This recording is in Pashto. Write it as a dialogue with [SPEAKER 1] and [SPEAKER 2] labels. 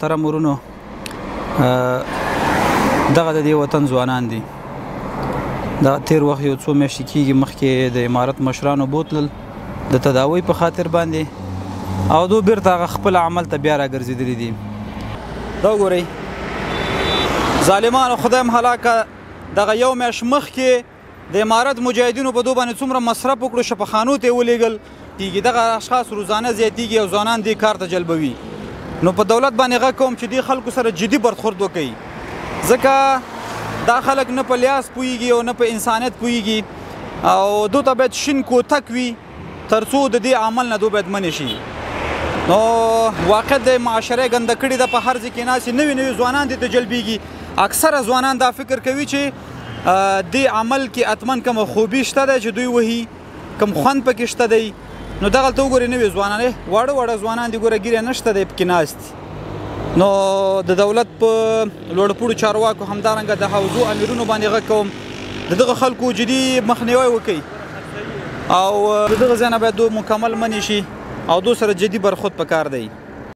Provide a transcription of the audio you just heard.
[SPEAKER 1] محترم ورونو، دغه د دې وطن ځوانان دي. دا تیر وخت یو څو میاشتې کېږي مخکې د امارت مشرانو بوتلل د تداوی په خاطر باندې، او دو بیرته هغه خپل عمل ته بیا راګرځېدلي دي. دا وګورئ ظالمانو، خدای هم هلاکه. دغه یو میاشت مخکې د امارت مجاهدینو په دوه باندې څومره مصرف وکړو، شفاخانو ته یې ولېږل. دغه اشخاص روزانه زیاتېږي او ځوانان دې کار ته جلبوي. نو په دولت باندې غږ کوم چې دې خلکو سره جدي برخورد وکړي، ځکه دا خلک نه په لیاس پوهېږي او نه په انسانیت پوهېږي، او دوی ته باید شین کوتک وي ترڅو د دې عمل نه دوی باید منع شي. نو واقع د معاشره ګنده کړې ده، په هر ځای کې ناستې نوي نوي ځوانان دې ته جلبېږي. اکثره ځوانان دا فکر کوي چې دې عمل کې اتمن کومه خوبي شته ده چې دوی وهي، کوم خوند پکې شته دی. نو دغلته وګورئ نوي ځوانان، واړه واړه ځوانان دي، ګوره ږیره نشته دی پکې ناست. نو د دولت په لوړپوړو چارواکو، همدارنګه د حوزو امیرونو باندې غږ کوم د دغه خلکو جدي مخنیوی وکړي، او د دغه ځای نه باید دوی مکمل منع شي او دوی سره جدي برخورد پکار دی.